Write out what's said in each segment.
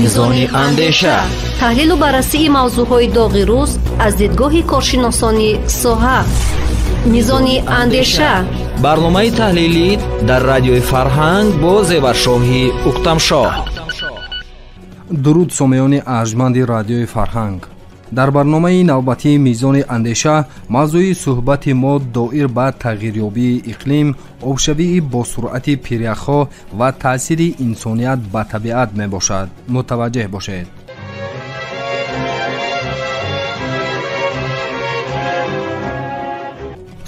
Мизони андеша, таҳлилу баррасии мавзӯъҳои доғи рӯз аз дидгоҳи коршиносони соҳа. Мизони андеша, барномаи таҳлилӣ дар радиои Фарҳанг бо Зеваршоҳи Уктамшоҳ. Дуруд, сомеёни арҷманди радиои Фарҳанг. Дар барномаи навбатии Мизони андеша мавзӯи суҳбати мо доир ба тағйирёбии иқлим, обшавии босуръати пиряхҳо ва таъсири инсоният ба табиат мебошад. Мутаваҷҷеҳ бошед.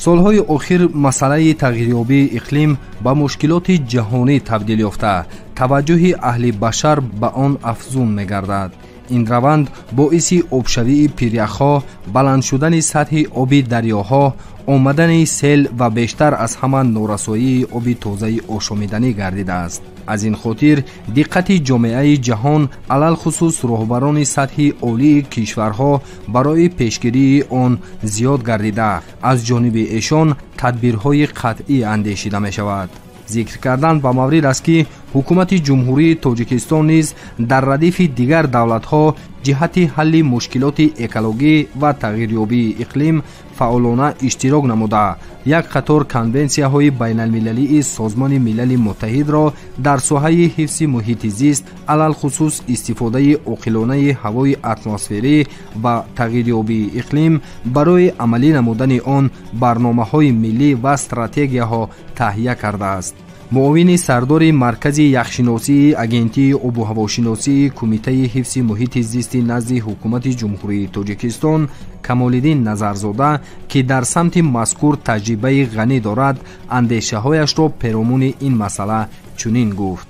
Солҳои охир масъалаи тағйирёбии иқлим ба мушкилоти ҷаҳонӣ табдил ёфта, таваҷҷӯҳи аҳли башар ба он афзун мегардад. Ин раванд боиси обшавии пиряхҳо, баланд шудани сатҳи оби дарёҳо, омадани сел ва бештар аз ҳама норасоии оби тозаи ошомиданӣ гардидааст. Аз ин хотир диққати ҷомеаи ҷаҳон, алалхусус роҳбарони сатҳи олии кишварҳо барои пешгирии он зиёд гардида, аз ҷониби эшон тадбирҳои қатъӣ андешида мешавад. Зикр кардан ба маврид аст, ки ҳукумати Ҷумҳурии Тоҷикистон низ дар радифи дигар давлатҳо ҷиҳати ҳалли мушкилоти экологӣ ва тағйирёбии иқлим фаъолона иштирок намуда, як қатор конвенсияҳои байналмилалии Созмони Милали Муттаҳидро дар соҳаи ҳифзи муҳити зист, алалхусус истифодаи оқилонаи ҳавои атмосферӣ ва тағйирёбии иқлим, барои амалӣ намудани он барномаҳои миллӣ ва стратегияҳо таҳия кардааст. Муовини сардори Маркази яхшиносии Агентии обуҳавошиносии Кумитаи ҳифзи муҳити зисти назди Ҳукумати Ҷумҳурии Тоҷикистон Камолиддин Назарзода, ки дар самти мазкур таҷрибаи ғанӣ дорад, андешаҳояшро перомуни ин масъала чунин гуфт.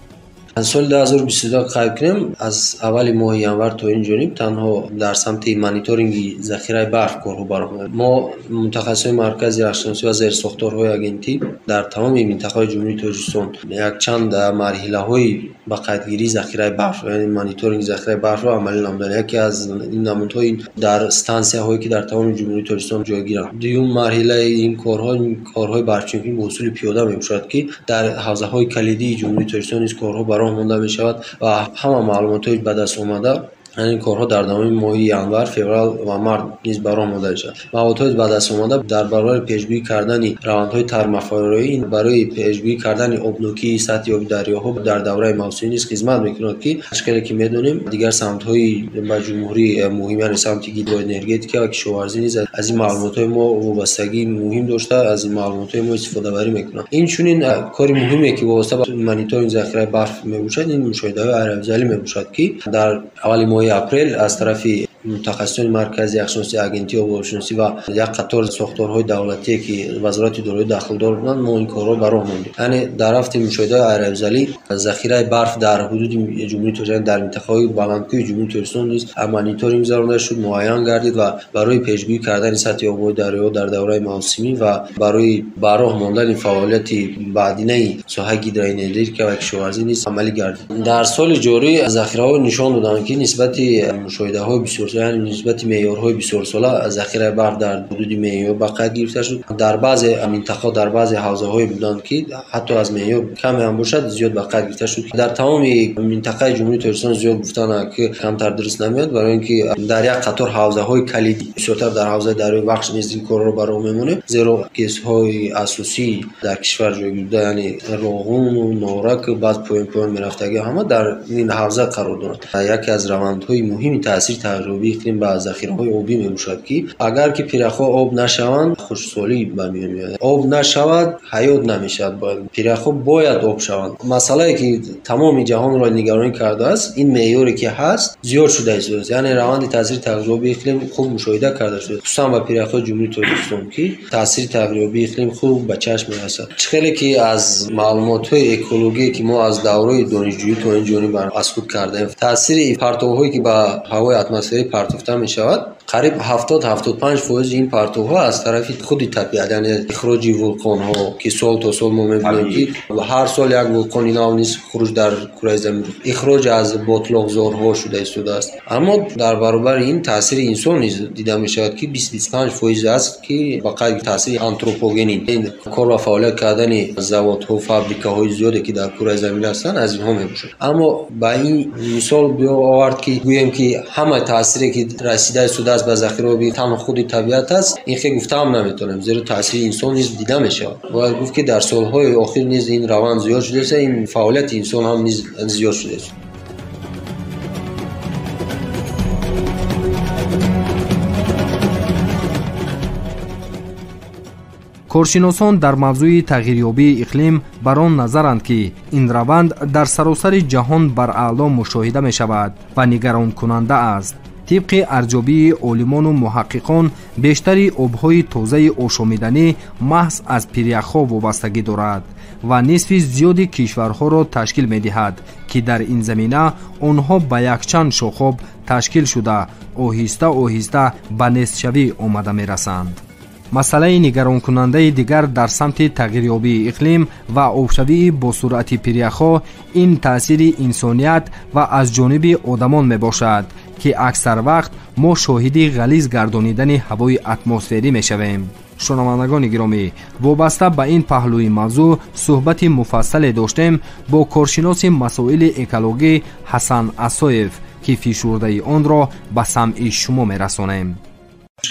Аз соли 2022 қайд кунем, аз аввали моҳи январ то ин ҷониб танҳо дар самти мониторинги захираи барф корҳо бароҳ омад. Мо, мутахассисони Маркази яхшиносӣ ва зерсохторҳои агентӣ, дар тамоми минтақаҳои Ҷумҳурии Тоҷикистон якчанд марҳилаҳои ба қайдгирии захираи барф, яъне мониторинги захираи барфро амалӣ намуданд. Яке аз ин намудҳо дар стансияҳое, ки дар тамоми Ҷумҳурии Тоҷикистон ҷойгиранд. Дуюм марҳилаи ин корҳо корҳои барфчинкунӣ бо усули пиёда мебошад, ки дар ҳавзаҳои калидии Ҷумҳурии Тоҷикистон низ корҳо ба роҳ монда мешавад ва ҳама маълумотҳои ба даст омада, ин корҳо дар давоми моҳи январ, феврал ва март низ ба роҳ монда мешавад. Маълумотҳои ба даст омада дар баробари пешгӯӣ кардани равандҳои тармафароӣ барои пешгӯӣ кардани обнокии сатҳи оби дарёҳо дар давраи мавсимӣ низ хизмат мекунад, ки хеле ки медонем, дигар самтҳои ба ҷумҳурӣ муҳим, яъне самти гидроэнергетика ва кишоварзӣ низ аз ин маълумотҳои мо вобастагии муҳим дошта, аз ин маълумотҳои мо истифодабарӣ мекунанд. Инчунин кори муҳиме, ки вобаста ба мониторинг захираи барф мебошад, ин мушоҳидаҳои аэровизуалӣ мебошад, ки дар аввали моҳи апрел аз тарафи мутахассисони Маркази яхшиносии Агентии обуҳавошиносӣ ва як қатор сохторҳои давлатие, ки вазорати дорои дахлдор буданд, мо ин корҳоро ба роҳ мондем. Яъне дар рафти мушоҳидаҳои аэровизуалӣ захираи барф дар ҳудуди Ҷумҳурии Тоҷикистон, дар минтақаҳои баландкӯҳи Ҷумҳурии Тоҷикистон низ мониторинг гузаронида шуд, муайян гардид ва барои пешгӯӣ кардани сатҳи обҳои дарёҳо дар давраи мавсимӣ ва барои ба роҳ мондани фаъолияти баъдинаи соҳаи гидроэнергетика ва кишоварзӣ низ амалӣ гардид. Дар соли ҷорӣ захираҳо нишон доданд, ки нисбати мушоҳидаҳои бисёрсола, яъне нисбати меъёрҳои бисёрсола, захираи барф дар ҳудуди меъёр ба қайд гирифта шуд. Дар баъзе минтақаҳо, дар баъзе ҳавзаҳое буданд, ки ҳатто аз меъёр каме ҳам бошад, зиёд ба қайд гирифта шуд. Дар тамоми минтақаи Ҷумҳурии Тоҷикистон зиёд гуфтан, ки камтар дуруст намеояд, барои ин ки дар як қатор ҳавзаҳои калидӣ, бисёртар дар ҳавзаи дарёи Вахш низ ин корҳоро ба роҳ мемонем, зеро ГЭСҳои асосӣ дар кишвар ҷойгир буда, яъне Роғуну Норак, баъд поён поён мерафтагиҳо ҳама дар ин ҳавза қарор доранд. Яке аз равандҳои муҳими таъсири тағйирёбии иқлим ба захираҳои обӣ мебошад, ки агар ки пиряхҳо об нашаванд, хушксолӣ ба миён меояд. Об нашавад, ҳаёт намешавад. Пиряхҳо бояд об шаванд. Масъалае, ки тамоми ҷаҳонро нигаронӣ кардааст, ин меъёре, ки ҳаст, зиёд шуда истодааст. Яъне раванди таъсири тағйирёбии иқлим хуб мушоҳида карда шудааст, хусусан ба пиряхҳои Ҷумҳурии Тоҷикистон, ки таъсири тағйирёбии иқлим хуб ба чашм мерасад. Чӣ хеле ки аз маълумотҳои экологие, ки мо аз давраи донишҷӯӣ то ин ҷониб аз худ кардаем, таъсири партовҳое, ки ба ҳавои атмосферӣ партофта мешавад, Қариб 70-75% ин партовҳо аз тарафи худи табиат, яъне ихроҷи вулқонҳо, ки сол то сол мо мебинем, ки ҳар сол як вулқони нав низ хуруҷ дар кураи замин, ихроҷ аз ботлоқзорҳо шуда истодааст. Аммо дар баробари ин таъсири инсон низ дида мешавад, ки 20-25% аст, ки ба қайд таъсири антропогенӣ, ин кор ва фаъолият кардани заводҳо, фабрикаҳои зиёде, ки дар кураи замин ҳастанд, аз инҳо мебошад. Аммо ба ин мисол биёовард, ки гӯем, ки ҳама таъсире, ки расида истодааст ба захираи обӣ, танҳо худи табиат аст, ин хел гуфта ҳам наметавонем, зеро таъсири инсон низ дида мешавад. Бояд гуфт, ки дар солҳои охир низ ин раванд зиёд шудааст, ин фаъолияти инсон ҳам низ зиёд шудааст. Коршиносон дар мавзӯи тағйирёбии иқлим бар он назаранд, ки ин раванд дар саросари ҷаҳон бараъло мушоҳида мешавад ва нигаронкунанда аст. Тибқи арзёбии олимону муҳаққиқон, бештари обҳои тозаи ошомиданӣ маҳз аз пиряхҳо вобастагӣ дорад ва нисфи зиёди кишварҳоро ташкил медиҳад, ки дар ин замина онҳо ба якчанд шохоб ташкил шуда, оҳиста оҳиста ба нестшавӣ омада мерасанд. Масъалаи нигаронкунандаи дигар дар самти тағйирёбии иқлим ва обшавии босуръати пиряхҳо ин таъсири инсоният ва аз ҷониби одамон мебошад, ки аксар вақт мо шоҳиди ғализ гардонидани ҳавои атмосферӣ мешавем. Шунавандагони гиромӣ, вобаста ба ин паҳлӯи мавзӯъ суҳбати муфассале доштем бо коршиноси масоили экологӣ Ҳасан Асоев, ки фишурдаи онро ба самъи шумо мерасонем.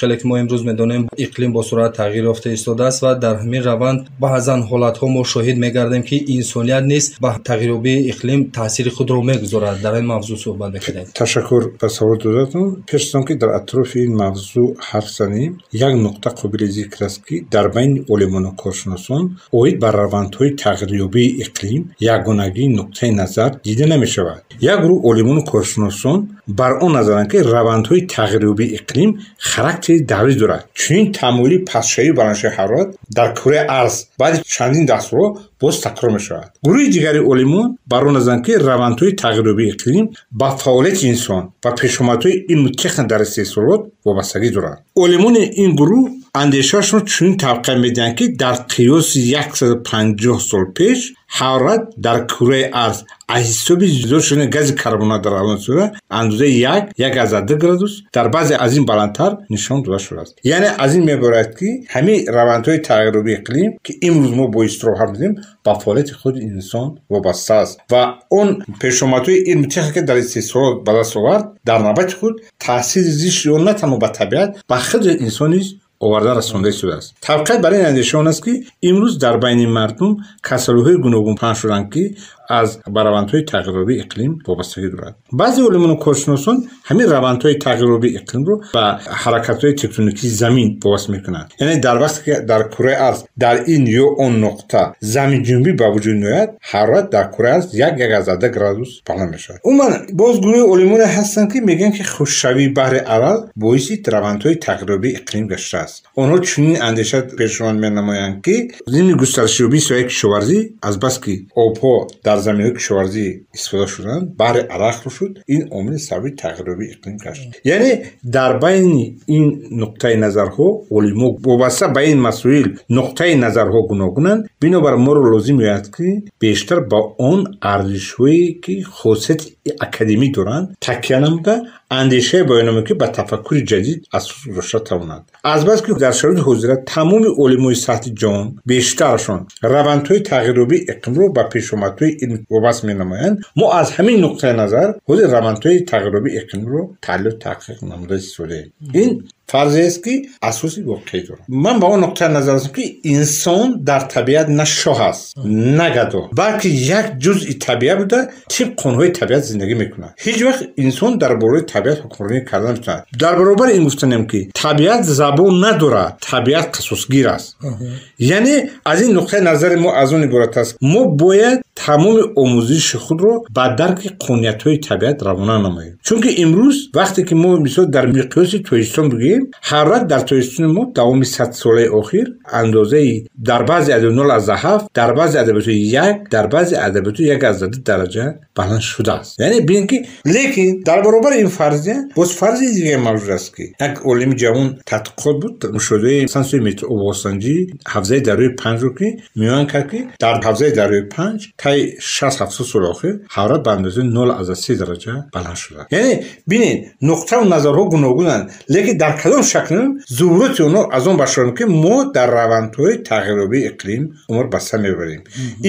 Хеле ки мо имрӯз медонем, иқлим бо суръат тағйир ёфта истодааст ва дар ҳамин раванд баъзан ҳолатҳо мо шоҳид мегардем, ки инсоният низ ба тағйирёбии иқлим таъсири худро мегузорад. Дар ин мавзӯъ суҳбат мекунед. Ташаккур ба савол додатон. Пеш аз он ки дар атрофи ин мавзӯъ ҳарф занем, як нуқта қобили зикр аст, ки дар байни олимону коршиносон оид ба равандҳои тағйирёбии иқлим ягонагии нуқтаи назар дида намешавад. Як гурӯҳ олимону коршиносон бар он назаранд, ки равандҳои тағйирёбии иқлим характери даврӣ дорад. Чунин тамоюли пастшавию баландшавии ҳарорат дар кураи арз баъди чандин даҳсолҳо боз такрор мешавад. Гурӯҳи дигари олимон бар он назаранд, ки равандҳои тағйирёбии иқлим ба фаъолияти инсон ва пешомадҳои илму техника дар истеҳсолот вобастагӣ доранд. Олимони ин гурӯҳ андешаашон чунин тавқеа медиҳанд, ки дар қиёси 150 сол пеш ҳарорат дар кураи арз аз ҳисоби зиёд шудани гази карбонат дар атмосфера андозаи 1,2 градус, дар баъзе аз ин баландтар нишон дода шудааст. Яъне аз ин меборад, ки ҳамин равандҳои тағйирёбии иқлим, ки имрӯз мо бо изтироб ҳарф мезанем, ба фаъолияти худи инсон вобаста аст ва он пешомадҳои илму техника дар истеҳсолот ба даст овард, дар навбати худ таъсири зишти он на танҳо ба табиат, ба худи инсон низ оварда расонда истодааст. Тавқият бар ин андеша он аст, ки имрӯз дар байни мардум касалиҳои гуногун паҳн шуданд, ки аз ба равандҳои тағйирёбии иқлим вобастагӣ дорад. Баъзе олимону коршиносон ҳамин равандҳои тағйирёбии иқлимро ба ҳаракатҳои тектоникии замин вобаста мекунанд. Яъне дар вақте ки дар кураи арз дар ин ё он нуқта заминҷунбӣ ба вуҷуд меояд, ҳарорат дар кураи арз 1,2 градус баланд мешавад. Умуман боз гурӯҳи олимоне ҳастанд, ки мегӯянд, ки хушкшавии баҳри Арал боиси равандҳои тағйирёбии иқлим гаштааст. Онҳо чунин андеша пешниҳод менамоянд, ки зимни густаришёбии соҳаи кишоварзӣ, азбаски обҳо дар заминҳои кишоварзӣ истифода шуданд, баҳри Арал хушк шуд, ин омили сабаби тағйирёбии иқлим гашт. Яъне дар байни ин нуқтаи назарҳо олимо вобаста ба ин масоил нуқтаи назарҳо гуногунанд. Бинобар моро лозим меояд, ки бештар ба он арзишҳое, ки хосияти академӣ доранд, такя намуда андешае баён намоем, ки ба тафаккури ҷадид асос гузошта тавонанд. Азбаски дар шароити ҳозира тамоми олимои сатҳи ҷаҳон бештарашон равандҳои тағйирёбии иқлимро ба пешомадҳои илм вобаста менамоянд, мо аз ҳамин нуқтаи назар ҳозир равандҳои тағйирёбии иқлимро таҳлилу таҳқиқ намуда истодаем. Ин фарзест, ки асоси воқеӣ дорад. Ман ба он нуқтаи назар ҳастам, ки инсон дар табиат на шоҳ аст, на гадо, балки як ҷузъи табиат буда, тибқи қонунҳои табиат зиндагӣ мекунад. Ҳеҷ вақт инсон дар бораи табиат ҳукмронӣ карда наметавонад. Дар баробари ин гуфтанем, ки табиат забон надорад, табиат қасосгир аст. Яъне аз ин нуқтаи назари мо аз он иборат аст, мо бояд тамоми омӯзиши худро ба дарки қонуниятҳои табиат равона намоем. Чунки имрӯз вақте ки мо мисол дар миқёси Тоҷикистон бигӯем, гирем, ҳарорат дар Тоҷикистони мо давоми 100 солаи охир андозаи дар баъзе адабиёт 0,7, дар баъзе адабиётҳо 1, дар баъзе адабиётҳо 1,2 дараҷа баланд шудааст. Яъне бинед ки, лекин дар баробари ин фарзия боз фарзияи дигаре мавҷуд аст, ки як олими ҷавон тадқиқот буд, мушоҳидаи сансои метеообҳавосанҷии ҳавзаи дарёи Панҷро, ки меоян кард, ки дар ҳавзаи дарёи Панҷ таи 60-70 соли охир ҳарорат ба андозаи 0,3 дараҷа баланд шудааст. Яъне бинед, нуқтаву назарҳо гуногунанд, лекин дар кадом шакл зуҳуроти онҳо аз он башорем, ки мо дар равандҳои тағйирёбии иқлим умр ба сар мебарем.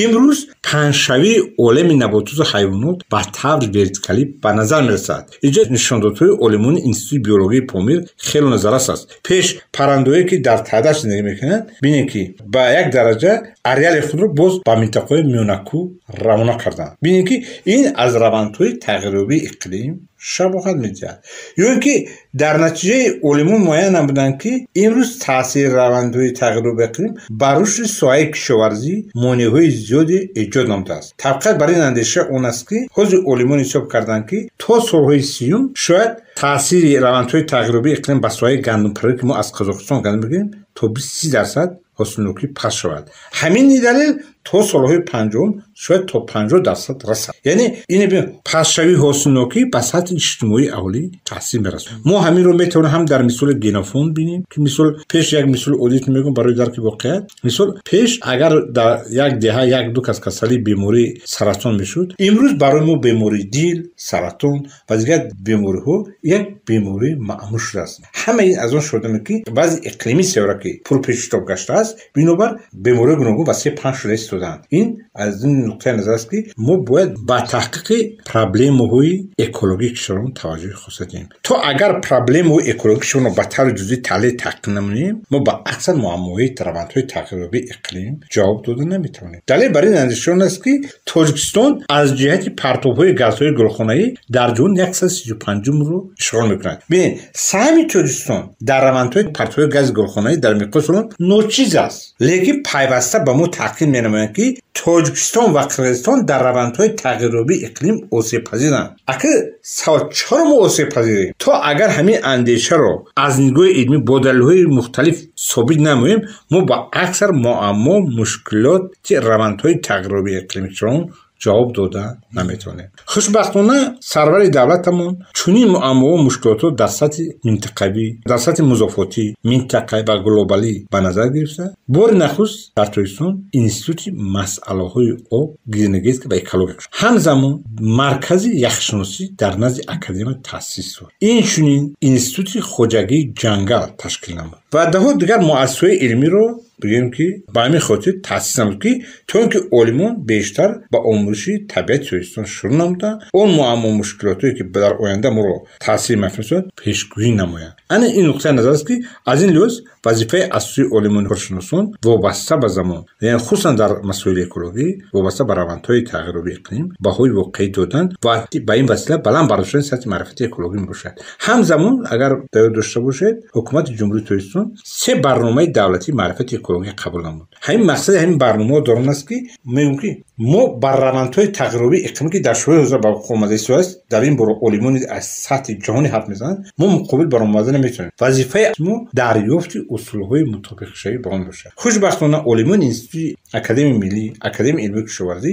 Имрӯз паҳншавии олами набототу ҳайвонот ба таври вертикалӣ ба назар мерасад. Инҷо нишондодҳои олимони Институти биологияи Помир хеле назаррас аст. Пеш паррандаҳое, ки дар таҳдашт зиндагӣ мекунанд, бинед, ки ба як дараҷа ареали худро боз ба минтақаҳои миёнакӯҳ равона карданд. Бинед, ки ин аз равандҳои тағйирёбии иқлим шабоҳат медиҳад. Ё ин ки дар натиҷаи олимон муайян намуданд, ки имрӯз таъсири равандҳои тағйирёбии иқлим ба рушди соҳаи кишоварзӣ монеаҳои зиёде эҷод намудааст. Табқият бар ин андеша он аст, ки ҳозир олимон ҳисоб карданд, ки то солҳои 30-юм шояд таъсири равандҳои тағйирёбии иқлим ба соҳаи гандумпарварӣ, ки мо аз Қазоқистон гандум мегирем, то 20-30% ҳосилнокӣ паст шавад. Ҳамин далел то солҳои 50-ум шояд то 50% расад. Яъне ин пастшавии ҳосилнокӣ ба сатҳи иҷтимоии аҳолӣ таъсир мерасонад. Мо ҳаминро метавонем ҳам дар мисоли генофонд бинем, ки мисол пеш як мисоли оддӣ мегӯям барои дарки воқеият. Мисол пеш агар дар як деҳа як-ду кас касалии бемории саратон мешуд, имрӯз барои мо бемории дил, саратон ва дигар бемориҳо як бемории маъмул шудааст. Ҳамаи ин аз он шудаме, ки вазъи иқлимии сайёра, ки пурпечутоб гаштааст, бинобар бемориҳои гуногун васеъ паҳн шуда истодаанд. Ин аз ин нуқтаи назар аст, ки мо бояд ба таҳқиқи проблемаҳои экологии кишвармон таваҷҷӯҳи хоса диҳем. То агар проблемаҳои экологии кишварро ба таври ҷузъӣ таҳлил таҳқиқ намоем, мо ба аксар муаммоҳои равандҳои тағйирёбии иқлим ҷавоб дода наметавонем. Далел бар ин андеша он аст, ки Тоҷикистон аз ҷиҳати партобҳои газҳои гулхонаӣ дар ҷаҳон 135-умро ишғол мекунад. Бинед, саҳми Тоҷикистон дар равандҳои партобҳои гази гулхонаӣ дар миқёси олам ночиз аст, лекин пайваста ба мо таъқид менамоянд, ки Тоҷикистон ва Қирғизистон дар равандҳои тағйирёбии иқлим осебпазиранд. Акр савол, чаро мо осебпазирем? То агар ҳамин андешаро аз нигоҳи илмӣ бо далелҳои мухталиф собит намоем, мо ба аксар муаммо мушкилоти равандҳои тағйирёбии иқлими кишвармон ҷавоб дода наметавонем. Хушбахтона сарвари давлатамон чунин муаммоҳо мушкилотро дар сатҳи минтақавӣ, дар сатҳи музофотӣ, минтақавӣ ва глобалӣ ба назар гирифта, бори нахуст дар Тоҷикистон Институти масъалаҳои об, гидроэнергетика ва экология кушод. Ҳамзамон маркази яхшиносӣ дар назди академия таъсис ёфт. Инчунин Институти хоҷагии ҷангал ташкил намуд ва даҳо дигар муассисаҳои илмиро бигӯем, ки ба ҳамин хотир таъсис намуд, ки то ин ки олимон бештар ба омӯзиши табиати Тоҷикистон шурӯъ намуданд, он муаммо мушкилотое, ки дар оянда моро таъсири манфӣ мерасонад, пешгӯӣ намоянд. Ана ин нуқтаи назар аст, ки аз ин лиҳоз вазифаи асосии олимони коршиносон вобаста ба замон, яъне хусусан дар масоили экологӣ, вобаста ба равандҳои тағйирёбии иқлим баҳои воқеӣ додан ва ба ин васила баланд бардоштани сатҳи маърифати экологӣ мебошад. Ҳамзамон агар дар ёд дошта бошед, ҳукумати Ҷумҳурии Тоҷикистон се барномаи давлатии маърифати экологӣ қабул намуд. Ҳамин мақсади ҳамин барномаҳо дар он аст, ки мегӯем, ки мо бар равандҳои тағйирёбии иқлимӣ, ки дар шӯрои ҳозира ба вуқӯъ омада истодааст, дар ин бора олимони аз сатҳи ҷаҳонӣ ҳарф мезананд, мо муқобил баромада наметавонем. Вазифаи мо дарёфти усулҳои мутобиқшавӣ ба он бошад. Хушбахтона олимони Институти Академияи миллӣ, Академияи илмии кишоварзӣ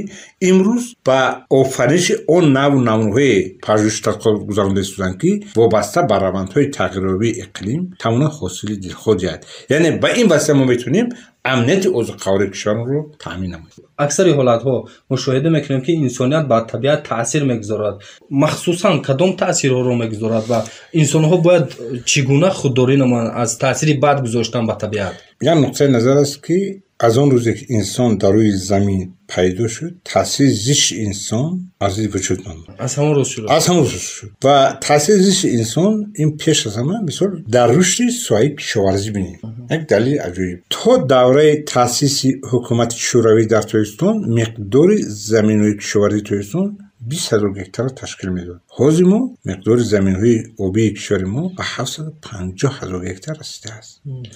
имрӯз ба офариниши он навъу намунаҳои пажӯҳиш тадқиқот гузаронда истоданд, ки вобаста ба равандҳои тағйирёбии иқлим тавонанд ҳосили дилхоҳ диҳад. Яъне ба ин васила мо метавонем амнияти озуқавории кишварро таъмин намоем. Аксари ҳолатҳо мушоҳида мекунем, ки инсоният ба табиат таъсир мегузорад. Махсусан кадом таъсирҳоро мегузорад ва инсонҳо бояд чӣ гуна худдорӣ намоянд аз таъсири бад гузоштан ба табиат? Як нуқтаи назар аст, ки аз он рӯзе, ки инсон дар рӯи замин пайдо шуд, таъсири зишти инсон аз вуҷуд омад. Аз ҳамон рӯз шуд. Аз ҳамон рӯз шуд. Ва таъсири зишти инсон ин пеш аз ҳама мисол дар рушди соҳаи кишоварзӣ бинем. Як далели аҷоиб. То давраи таъсиси ҳукумати шӯравӣ дар Тоҷикистон миқдори заминҳои кишоварзии Тоҷикистон 20 ҳазор гектарро ташкил медод. Ҳозир мо миқдори заминҳои обии кишвари мо ба 750 ҳазор гектар расидааст.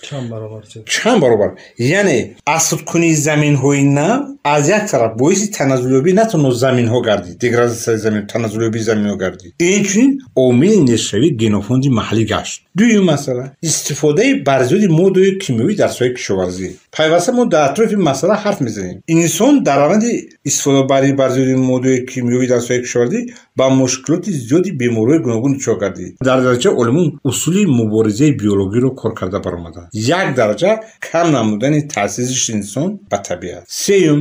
Чанд баробар? Чанд баробар. Яъне азхудкунии заминҳои нав аз як тараф боиси таназзулёбии на танҳо заминҳо гардид, деградатсияи замин, таназзулёбии заминҳо гардид, инчунин омили нестшавии генофонди маҳаллӣ гашт. Дуюм масъала истифодаи барзиёди моддаҳои кимиёвӣ дар соҳаи кишоварзӣ. Пайваста мо дар атрофи масъала ҳарф мезанем. Инсон дар раванди истифодабарии барзиёди моддаҳои кимиёвӣ дар соҳаи кишоварзӣ ба мушкилоти зиёди бемориҳои гуногун дучор гардид. Дар дараҷа олимон усули муборизаи биологиро кор карда баромаданд. Як дараҷа кам намудани таъсири инсон ба табиат. Сеюм,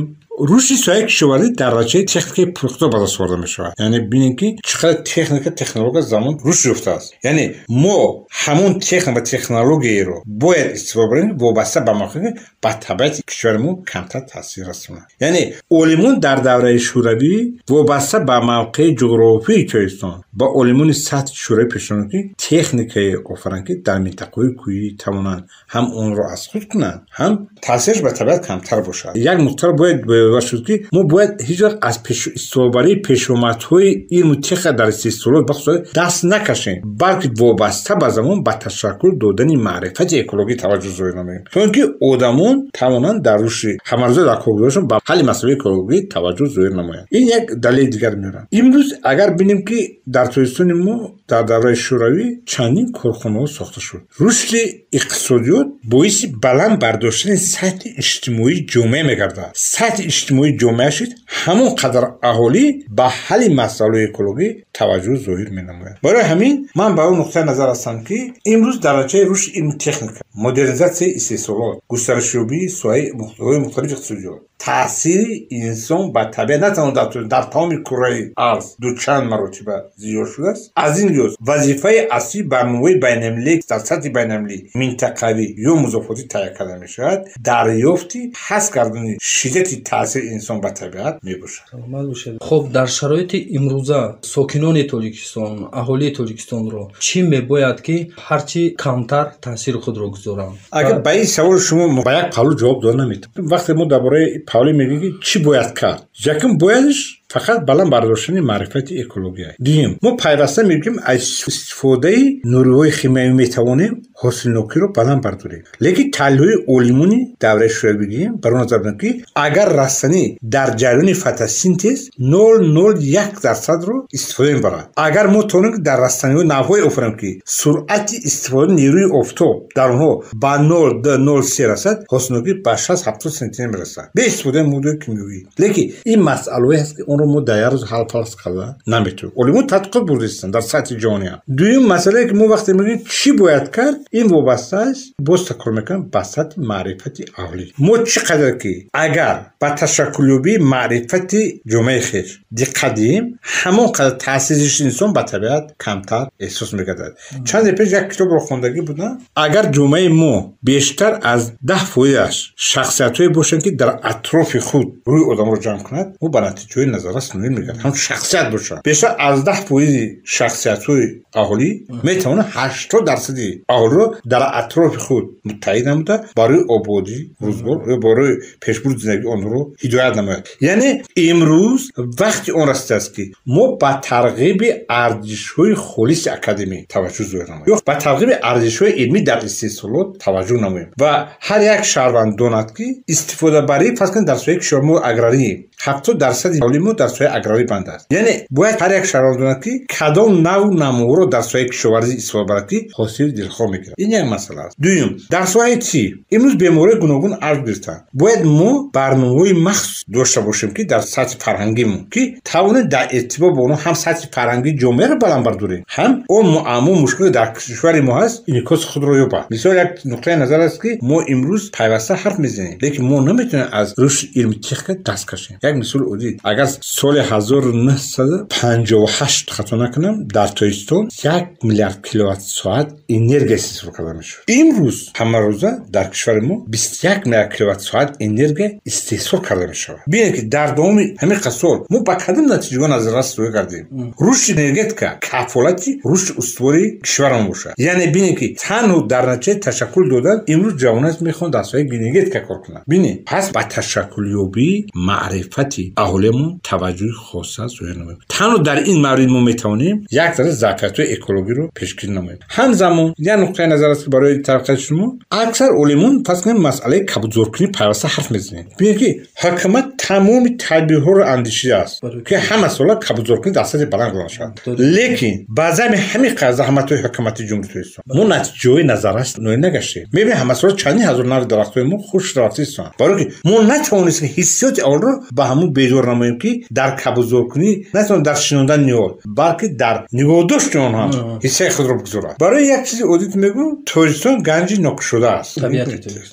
рушди соҳаи кишоварзӣ дар дараҷаи техникаи пурқудрат ба даст оварда мешавад. Яъне бинем, ки чӣ қадар техника, технология замон рушд ёфтааст. Яъне мо ҳамон техника ва технологияеро бояд истифода барем, вобаста ба мавқеъ ба табиати кишвари мо камтар таъсир расонад. Яъне олимон дар давраи шӯравӣ вобаста ба мавқеи ҷуғрофии Тоҷикистон ба олимони сатҳи шӯравӣ пешниҳод, ки техникае офаранд, ки дар минтақаҳои кӯҳӣ тавонанд ҳам онро аз худ кунанд, ҳам таъсираш ба табиат камтар бошад. Як нуқтаро бояд ёдовар шуд, ки мо бояд ҳеҷ вақт аз истифодабарии пешомадҳои илму техника дар истеҳсолот бахусус даст накашем, балки вобаста ба замон ба ташаккул додани маърифати экологӣ таваҷҷӯҳ зоҳир намоем, то ин ки одамон тавонанд дар рушди ҳамарӯза дар коргузоришон ба ҳалли масъалаи экологӣ таваҷҷӯҳ зоҳир намоянд. Ин як далели дигар меорам. Имрӯз агар бинем, ки дар Тоҷикистони мо дар давраи шӯравӣ чандин корхонаҳо сохта шуд. Рушди иқтисодиёт боиси баланд бардоштани сатҳи иҷтимоии ҷомеа мегардад. Сатҳи иҷтимоии ҷомеа шуд, ҳамон қадар аҳолӣ ба ҳалли масъалаҳои экологӣ таваҷҷӯҳ зоҳир менамояд. Барои ҳамин ман ба он нуқтаи назар ҳастам, ки имрӯз дараҷаи рушди илму техника, модернизатсияи истеҳсолот, густаришёбии соҳаҳои мухталифи иқтисодиёт, таъсири инсон ба табиат на танҳо дар тамоми кураи арз дучанд маротиба зиёд шудааст. Аз ин лиҳоз вазифаи аслии барномаҳои байналмилалӣ дар сатҳи байналмилалӣ, минтақавӣ ё музофотӣ таҳия карда мешавад, дарёфти ҳаст кардани шиддати таъсири инсон ба табиат мебошад. Саломат бошед. Хуб, дар шароити имрӯза сокинони Тоҷикистон, аҳолии Тоҷикистонро чӣ мебояд, ки ҳарчи камтар таъсири худро гузоранд? Агар ба ин саволи шумо ба як паҳлӯ ҷавоб дода наметавонем. Вақте мо дар бораи паҳлӯ мегӯем, ки чӣ бояд кард, якум боядш фақат баланд бардоштани маърифати экология. Дуюм, мо пайваста мегӯем, аз истифодаи нурҳои химиявӣ метавонем ҳосилнокиро баланд бардорем. Лекин таҳлилҳои олимони давраи шӯравӣ бигирем, бар он назар бидем, ки агар растанӣ дар ҷараёни фотосинтез 0,01%-ро истифода мебарад, агар мо тавонем, ки дар растаниҳо навъҳое офарем, ки суръати истифодаи нерӯи офтоб дар онҳо ба 0,2-0,3 расад, ҳосилнокӣ ба 60-70 сентнер мерасад бе истифодаи моддаҳои кимиёвӣ. Лекин ин масъалаҳое ҳаст, ки онро мо дар як рӯз ҳал фасл карда наметавонем. Олимон тадқиқот бурдаистанд дар сатҳи ҷаҳониам. Дуюм масъалае, ки мо вақте мегӯем, чӣ бояд кард, ин вобаста аст, боз такрор мекунам, ба сатҳи маърифати аҳолӣ. Мо чӣ қадар ки агар ба ташаккулёбии маърифати ҷомеаи хеш диққат диҳем, ҳамон қадар таъсири инсон ба табиат камтар эҳсос мегардад. Чанде пеш як китобро хондагӣ будам. Агар ҷомеаи мо бештар аз 10%-аш шахсиятҳое бошанд, ки дар атрофи худ рӯи одамро ҷамъ кунад, мо ба натиҷаҳои назаррас ноил мегардем. Ҳамчун шахсият бошад, бештар аз 10%-и шахсиятҳои аҳолӣ метавонад 80%-и аҳолиро дар атрофи худ муттаҳид намуда, барои ободии рӯзгор ё барои пешбурди зиндагии онҳоро ҳидоят намояд. Яъне имрӯз вақти он расидааст, ки мо ба тарғиби арзишҳои холиси академӣ таваҷҷӯҳ зоҳир намоем ё ба тарғиби арзишҳои илмӣ дар истеҳсолот таваҷҷӯҳ намоем ва ҳар як шаҳрванд донад, ки истифодабарии, фарз кунед, дар соҳаи кишоварзӣ мо аграрӣ, 70%-и аҳолии мо дар соҳаи аграрӣ банд аст. Яъне бояд ҳар як шаҳрванд донад, ки кадом навъу намуҳоро дар соҳаи кишоварзӣ истифода барад, ки ҳосили дилхоҳ мегирад. Ин як масъала аст. Дуюм, дар соҳаи тиб имрӯз бемориҳои гуногун авҷ гирифтаанд. Бояд мо барномаҳои махсус дошта бошем, ки дар сатҳи фарҳангимон, ки тавонем дар иртибот бо онҳо ҳам сатҳи фарҳангии ҷомеаро баланд бардорем, ҳам он муаммо мушкиле дар кишвари мо ҳаст инъикоси худро ёбад. Мисол, як нуқтаи назар аст, ки мо имрӯз пайваста ҳарф мезанем, лекин мо наметавонем аз рушди илми техника даст кашем. Як мисоли оддӣ: агар соли 1958, хато накунам, дар Тоҷикистон 1 миллиард киловатт соат энергия истеҳсол карда мешуд, имрӯз ҳамарӯза дар кишвари мо 21 миллиард киловатт соат энергия истеҳсол карда мешавад. Бинед, ки дар давоми ҳамин қадр сол мо ба кадом натиҷаҳо назаррас роя кардем. Рушди энергетика кафолати рушди устувори кишварамон бошад. Яъне бинед, ки танҳо дар натиҷаи ташаккул додан имрӯз ҷавонат мехоҳанд дар соҳаи энергетика кор кунанд. Бинед, пас ба ташаккулёбии маърифати Маърифати аҳолиамон таваҷҷӯҳи хоса зоҳир намоем. Танҳо дар ин маврид мо метавонем як тараф заъфиятҳои экологиро пешгирӣ намоем. Ҳамзамон як нуқтаи назар аст, ки барои тараққиёти шумо аксар олимон фарз кунем масъалаи кабудзоркунӣ пайваста ҳарф мезанем. Бибинед, ки ҳукумат тамоми тадбирҳоро андешидааст, ки ҳама сола кабудзоркунӣ дар сатҳи баланд гузаронида шавад. Лекин ба зами ҳамин қадр заҳматҳои ҳукумати Ҷумҳурии Тоҷикистон мо натиҷаҳои назаррас ноил нагаштем. Мебинем ҳамасола чандин ҳазор нави дарахтҳои мо хушк рафта истанд, барое ки мо натавонистем ҳиссиёти онро ба ҳамун бедор намоем, ки дар кабудзоркунӣ на танҳо дар шинондани ниҳол, балки дар нигоҳдошти он ҳам ҳиссаи худро бигузорад. Барои як чизи оддӣ мегӯям, Тоҷикистон ганҷи нокушода аст.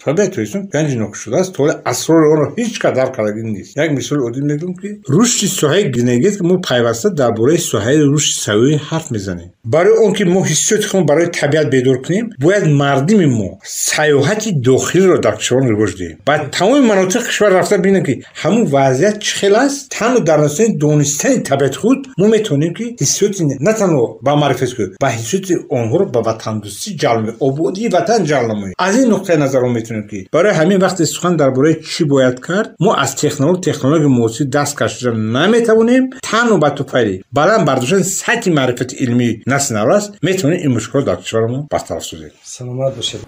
Табиати Тоҷикистон ганҷи нокушода аст, то ҳоло асрори онро ҳеҷ кас дарк кардагӣ нест. Як мисоли оддӣ мегӯям, ки рушди соҳаи энергетика, мо пайваста дар бораи соҳаи рушди саёҳӣ ҳарф мезанем. Барои он ки мо ҳиссиёти худро барои табиат бедор кунем, бояд мардуми мо саёҳати дохилиро дар кишвар ривоҷ диҳем. Ба тамоми манотиқи кишвар рафта бинем, ки ҳамун вазъият чӣ хел аст. Танҳо дар натиҷаи донистани табиати худ мо метавонем, ки ҳиссиёти на танҳо ба маърифати худ, ба ҳиссиёти онҳоро ба ватандӯстӣ ҷалб намоем, ободии ватан ҷалб намоем. Аз ин нуқтаи назар мо метавонем, ки барои ҳамин вақте сухан дар бораи чӣ бояд кард, мо аз технологияи муосир даст кашида наметавонем. Танҳо ба туфайли баланд бардоштани сатҳи маърифати илмии насли наврас метавонем ин мушкилот дар кишварамон бартараф созем. Саломат бошед.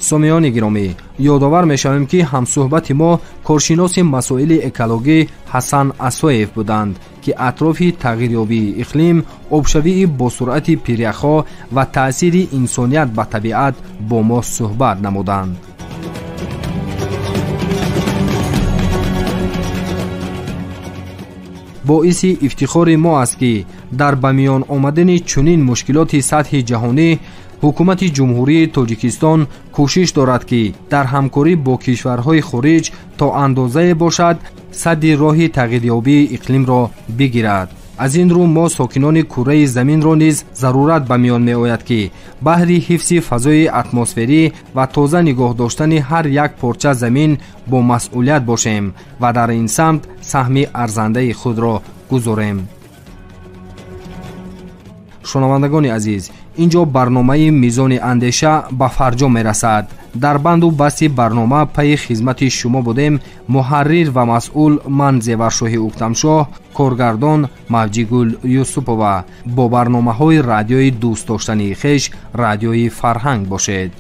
Сомиёни гиромӣ, ёдовар мешавем, ки ҳамсӯҳбати мо коршиноси масоили экологӣ Ҳасан Асоев буданд, ки атрофи тағйирёбии иқлим, обшавии босуръати пиряхҳо ва таъсири инсоният ба табиат бо мо суҳбат намуданд. Боиси ифтихори мо аст, ки дар ба миён омадани чунин мушкилоти сатҳи ҷаҳонӣ ҳукумати Ҷумҳурии Тоҷикистон кӯшиш дорад, ки дар ҳамкорӣ бо кишварҳои хориҷ то андозае бошад садди роҳи тағйирёбии иқлимро бигирад. Аз ин рӯ мо сокинони кураи заминро низ зарурат ба миён меояд, ки баҳри ҳифзи фазои атмосферӣ ва тоза нигоҳ доштани ҳар як порча замин бо масъулият бошем ва дар ин самт саҳми арзандаи худро гузорем. Шунавандагони азиз, ин ҷо барномаи Мизони андеша ба фарҷом мерасад. Дар банду басти барнома пайи хизмати шумо будем муҳаррир ва масъул ман Зеваршоҳи Уктамшоҳ, коргардон Мавҷигул Юсупова. Бо барномаҳои радиои дӯстдоштании хеш, Радиои Фарҳанг бошед.